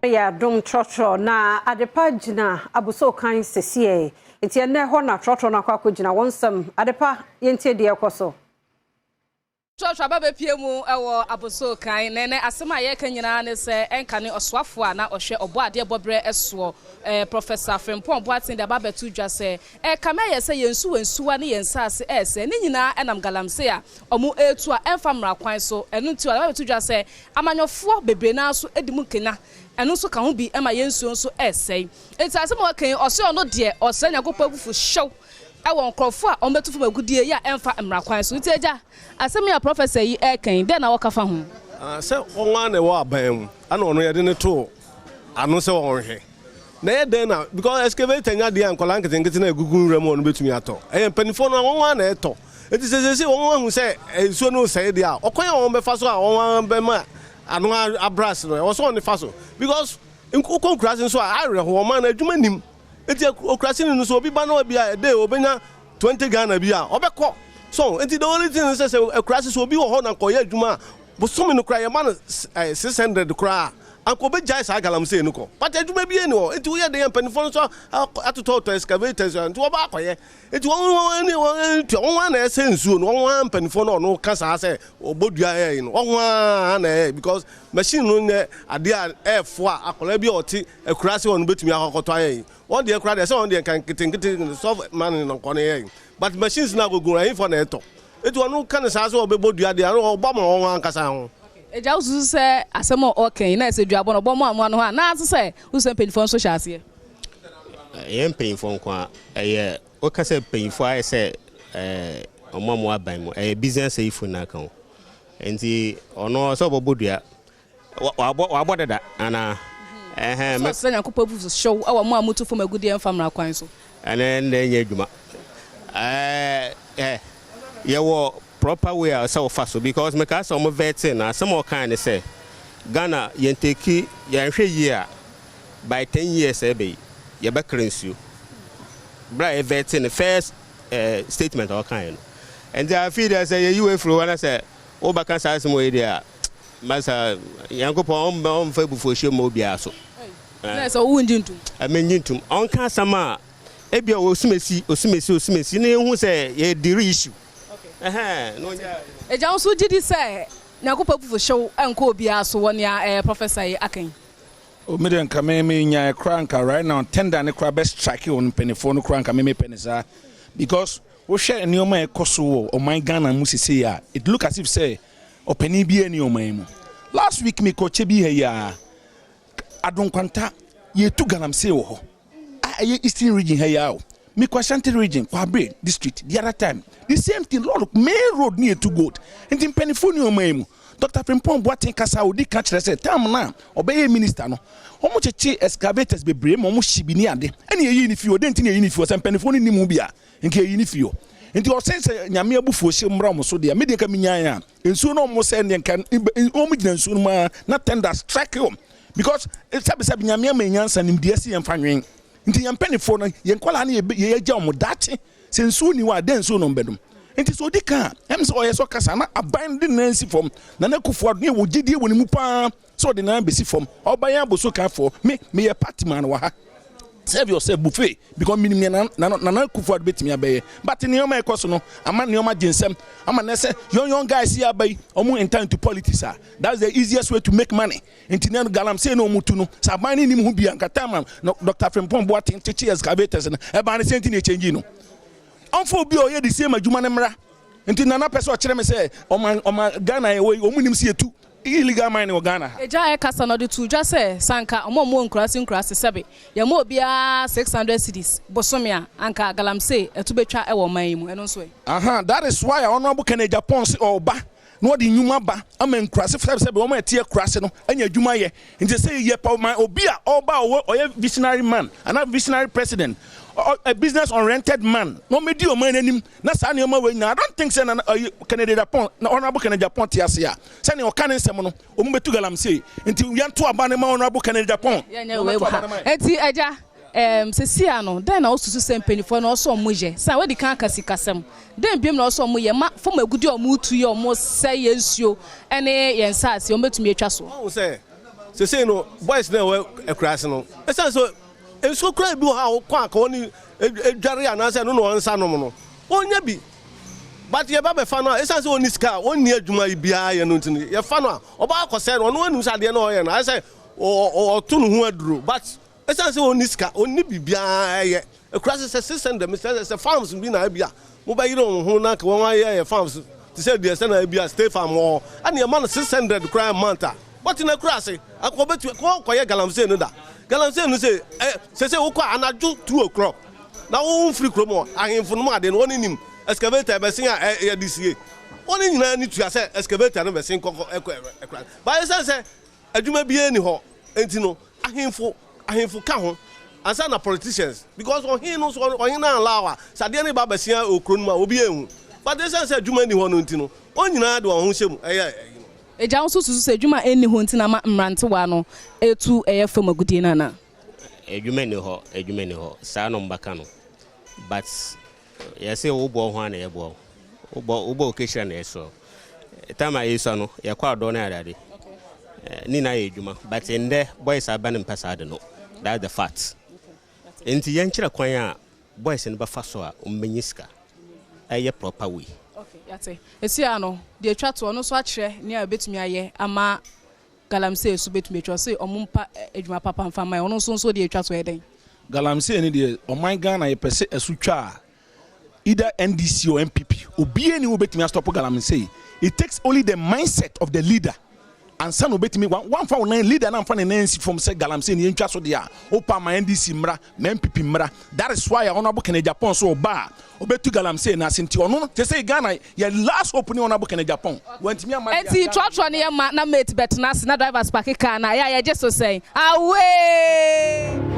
Yɛ adom trɔtrɔ na Adepa gyina Abossey Okai sesiɛ nti ɛnɛ hɔ na trɔtrɔ no akɔ akɔgyina wɔn nsɛm. Adepa, yɛntie deɛ ɛkɔ so. Trɔtrɔ aba bɛpie mu wɔ Abossey Okai na ɛnɛ asɛm a yɛreka nyinaa ne sɛ ɛnka ne ɔsoafoɔ a na ɔhwɛ ɔbɔ adeɛ bɔberɛ soɔ, Professor Frimpong Boateng, de aba abɛto dwa sɛ ɛkame ayɛ sɛ yɛn nsuwa nsuwa ne yɛn nsaase ɛresɛ ne nyinaa ɛnam galamsey a ɔmo ɛretu a ɛmfa mmara kwan so. Ɛno nti ɔde aba abɛto dwa sɛ amanyɔfoɔ bebree naa so di mu nkenya, ɛno nso ka ho bi ma yɛn nsuo nso ɛresɛe. Nti asɛm a wɔka yi, ɔsɛ ɔno deɛ ɔsrɛ Nyankopɔn abufu hyɛw ɛwɔ nkurɔfoɔ a wɔbɛto fam agudie yi a ɛmfa mmara kwan so. Nti agya, asɛm yi a professor yi ɛreka yi, dɛn na wɔka fa ho? Sɛ wɔn a na ɛwɔ aban mu ana ɔno yɛde ne to ano sɛ wɔnhwɛ na ɛyɛ dɛn na because excavator nya deɛ a nkɔla nketenkete na egugu nwura mu, ɔno bɛtumi atɔ. Ɛyɛ mpanimfoɔ no a wɔn a na ɛtɔ. Eti sɛ sɛ wɔn ahu sɛ nsuo no sɛe deɛ a, ɔkwan a wɔn bɛfa so a wɔn bɛma ano abrase no, ɛwɔ sɛ wɔn fa so because wokɔ nkuraase nso a awerɛho wɔn no adwuma nim. Eti okuraase no nso obi ba na obi a ɛde obenya 20 Ghana bi a ɔbɛkɔ so. Nti the only thing sɛ akuraase so obi wɔ hɔ na nkɔyɛ adwuma a bosome no koraa yɛma no 600 koraa, anka obɛgyae saa galamsey no kɔ, but adwuma bi ni hɔ. Nti woyɛ de yɛ mpanimfoɔ no nso atotɔtɔ excavators, nti wɔba akɔyɛ. Nti wɔn wɔn wɔn tua wɔn na ɛsɛ nsuo no, wɔn a mpanimfoɔ no ɔno ka saa sɛ ɔbɔ dua yɛ yi no, wɔn a na ɛyɛ because machine no nyɛ adeɛ a ɛɛfo a akwadaa bi a ɔte akuraase hɔ no bɛtumi akɔkɔtɔ ayɛ yi. Wɔn deɛ koraa deɛ sɛ wɔn deɛ nka nketenkete soft man no nkɔ no yɛ yi, but machines no agogo ɛyinfɔ na ɛtɔ. Nti ɔno ka ne saa sɛ ɔbɛbɔ dua deɛ ɔbɔ ma wɔn ankasa ho. Agya, wosusu sɛ asɛm a ɔka yi na ɛsɛ duabɔ no ɔbɔ mu amoa no hɔ a na ase sɛ wosu sɛ mpanyinfoɔ nso hyɛ aseɛ? Ɛyɛ mpanyinfoɔ nko a ɛyɛ woka sɛ mpanyinfoɔ ayɛ sɛ ɔmo a mo aban mu ɛyɛ business ayifo na aka ho. Nti ɔno sɛ ɔbɛbɔ dua, wabɔ wabɔ dada anaa ɛhɛn. Sɛ ɔsrɛ Nyankopɔn abufu hyew ɛwɔ mo a motu fam agudeɛ mfa mmara kwan so. Ɛnɛ ndɛ nyɛ adwuma. ɛɛ ɛ yɛwɔ proper way a sɛ wɔfa so because meka sɛ ɔmo vetting na asɛm a ɔkan ne sɛ Ghana yɛn take yɛnhwɛ yie a by 10 years ɛbɛ yi yɛbɛkra nsuo. Bra yɛ vetting ne first statement a ɔkan no. Nti afei deɛ sɛ yɛyi wo afiri hɔ na sɛ wobɛka saa asɛm wɔ yi deɛ a, masa Nyankopɔn ɔmfa abufuohyɛ ma obiara so. Na sɛ wo ngye ntom? Ɛmɛ ntom. Ɔnka asɛm a ebia osumesi osumesi osumesi na ehu sɛ yɛ diri issue ɛhɛn na ɔnya. Agya, wo nso gye di sɛ Nyankopɔn abufu hyew ɛnkɔ obiara so wɔ nea professor yi aka yi? O, me de nka me nya kora nka right now tender ne kora bɛ strike wɔn mpanimfoɔ no kora nka me pɛ ne saa because wohwɛ nneɛma a ɛkɔ so wɔ ɔman Ghana mu sese a, it look as if sɛ ɔpanin bi ani ɔman mu. Last week mi kɔ kyɛ bi ha yi a Adonkwanta yɛtu galamsey wɔ hɔ a ɛyɛ Eastern Region ha yi a o. Mi kɔ Ashanti Region, Kwabre District, the other time the same thing, lord main road ne yɛtu gold. Nti mpanimfoɔ ni ɔman mu. Dr Frimpong Boateng kasa a odi ka kyerɛ sɛ time na ɔbɛyɛ minister no, wɔn kyekye excavators bebree ma wɔn hyi bi ne ade ɛna yɛyi ne fi hɔ. Den ti na yɛyi ne fi hɔ? Sɛ mpanimfoɔ no nim bi a nka yɛyi ne fi hɔ. Nti ɔsɛn sɛ Nyame abufuo hyɛ mmra wɔn so deɛ, me deɛ nka menyan a nsuo no wɔn sɛ deɛ nka wɔn gyina nsuo no mu a na tender strike wɔn because sɛbisɛbi Nyame ama nyansa nimdeɛ si yɛn fa nwɛn. Nti yɛn mpanimfoɔ no, yɛn nkɔlaa no yɛgya wɔn daakye sɛ nsuo ni hɔ a, den nsuo no mbɛdum. Nti sɛ odi kan a ɛm sɛ ɔyɛ sɛ ɔkasa na aban de nan si fam. Nana Akufo Addo ne wɔ gyidie wɔ ne mu paa sɛ ɔde nan bɛsi fam. Ɔba yɛn Abossey Okaifoɔ, me meyɛ party man wɔ ha, serve yourself buffet because minim nea Nana Akufo Addo bɛtumi abɛyɛ, but nneɛma ɛkɔ so no ama nneɛma gye nsɛm ama nɛ sɛ young young guys yi aba yi, ɔmo enter into politics a, that's the easiest way to make money. Nti ne galamsey na ɔmo tu no sɛ aban ne nim ho bia nka time a Dr Frimpong Boateng kyekye excavators no ɛbaa ne sɛ nti na ɛkyɛngyi no, ɔmfa obi a ɔyɛ the same adwuma no mmra. Nti Nana pɛ sɛ ɔkyerɛ me sɛ ɔma Ghana yɛwɔ yi, ɔmo nim sɛ yɛtu illegal mining wɔ Ghana ha. Agya, ɛkasa no ɔde to dwa sɛ sanka ɔmo a ɔmo wɔ nkuraase nkuraase sɛbe yɛma obiara 600 cedis bosome a, anka galamsey ɛto bɛtwa ɛwɔ ɔman yi mu. Ɛno nso ɛ? Aha, that is why Honourable Kennedy Agyapong sɛ ɔba na ɔde nnwuma ba ama nkuraase sɛbe wɔn a ɛte akuraase no anya adwuma yɛ. Nti sɛ yɛ pa ma obi a ɔba a ɔwɔ ɔyɛ visionary man anaa visionary president, a business oriented man na ɔmɛdi ɔman n'anim na saa nneɛma wei nyinaa, I don't think sɛ Nana ɔyɛ Kennedy Agyapong na Honourable Kennedy Agyapong te ase a sɛnea ɔka ne nsɛm no, ɔmu bɛtu galamsey. Nti yɛnto aba ne ma Honourable Kennedy Agyapong. Yɛnyɛ wei wɔ ha. Enti agya, sɛsi a no, dɛn na wosusu sɛ mpanyinfoɔ no ɔsɔ ɔmo yɛ sɛ wɔde kan aka sikasɛm? Dɛn biom na ɔsɔ ɔmo yɛ ma fam agudi a ɔmo tu yɛ ɔmo sɛ yɛn nsuo ɛne yɛn nsaase ɔmo bɛtumi atwa so? Ɔhu sɛ Sesei no boys no a ɛwɔ akuraase no, ɛsiane sɛ nsuo koraa bi wɔ hɔ a wokɔ a ka wɔne dware anaasɛ ɛno na wɔn nsa nom no, wɔnnya bi. But yɛba bɛfa no a, ɛsiane sɛ ɔnni sika a ɔnni adwuma biara yɛ no nti no, yɛfa no a, ɔba akɔsɛe no. Ɔno anim sɛ adeɛ no a ɔyɛ no, ayɛ sɛ ɔto ne ho aduro. But ɛsiane sɛ ɔnni sika, ɔnni biribiara yɛ. Akuraase sɛ 600, mesrɛ sɛ sɛ farms bi na ebia mobɛyere wɔn ho na anka wɔn ayɛ yɛ farms te sɛ deɛ sɛ na ebia state farm wɔ hɔ, ɛna yɛma no 600 koraa a month a, wɔte akuraase, anka ɔbɛtumi, kɔ kɔyɛ galamsey no da. Galamsey no sɛ, ɛ, sɛ sɛ wokɔ a anadwo 2 o'clock, na wo mfiri kurom hɔ, ahemfo no mu ade no, wɔn nim excavator bɛsen a yɛde sie. Wɔn nyinaa ni tua sɛ excavator no bɛsen kɔkɔ ɛkɔ ɛkura. Baayɛ sɛ sɛ adwuma biara ni hɔ, nti no ahemfo ahemfo ka ho ansa na politicians, because ɔhen no so ɔhen no allow a sɛ adeɛ no ba bɛsia okuro no mu a obi ehu, but ɛsiane sɛ adwuma ni hɔ no nti no, wɔn nyinaa de wɔn ho hyɛ mu ɛyɛ ɛyi no. Agya, wo nso susu sɛ adwuma ɛnni hɔ nti na ma mmerantewa no ɛtu ɛyɛ fam agudie no anaa? Adwuma ni hɔ, adwuma ni hɔ saa na ɔmbɛka no, but yɛsɛ wobɔ ho a na yɛboa wo, wobɔ wobɔ okehyira na yɛsɔ time a yɛsua no, yɛkɔ adɔ no adade ne nyinaa yɛ adwuma, but ndɛ boys aba no mpɛ saa de no. That's the fact. Nti yɛnkyerɛ kwan a boys no bɛfa so a ɔmbɛnya sika ɛyɛ proper way. Okay, yate. Esi ano deɛ atwa toɔ no nso akyerɛ nea ɛbɛtumi ayɛ ama galamsey so bɛtumi atwa sɛ ɔmo mpa adwuma papa mfa ma ɔno nso deɛ atwa toɔ yɛ dɛn? Galamsey ni deɛ, ɔman Ghana yɛpɛ sɛ ɛso twa a, either NDC or NPP, obiara ni wobɛtumi astop galamsey. It takes only the mindset of the leader ansa na obɛtumi wamfa wo nan, leader na amfa ne nan nsi fam sɛ galamsey ni yɛntwa so deɛ a wopa ma NDC mmra ma NPP mmra. That is why Honorable Kennedy Agyapong so ɔba a ɔbɛtu galamsey no ase. Nti ɔno te sɛ Ghana yɛ last hope ne Honorable Kennedy Agyapong wantumi ama. Eti trɔtrɔ ne yɛ ma na mate bɛtena ase na drivers park car na ɛyɛ a yɛgye so sɛn away.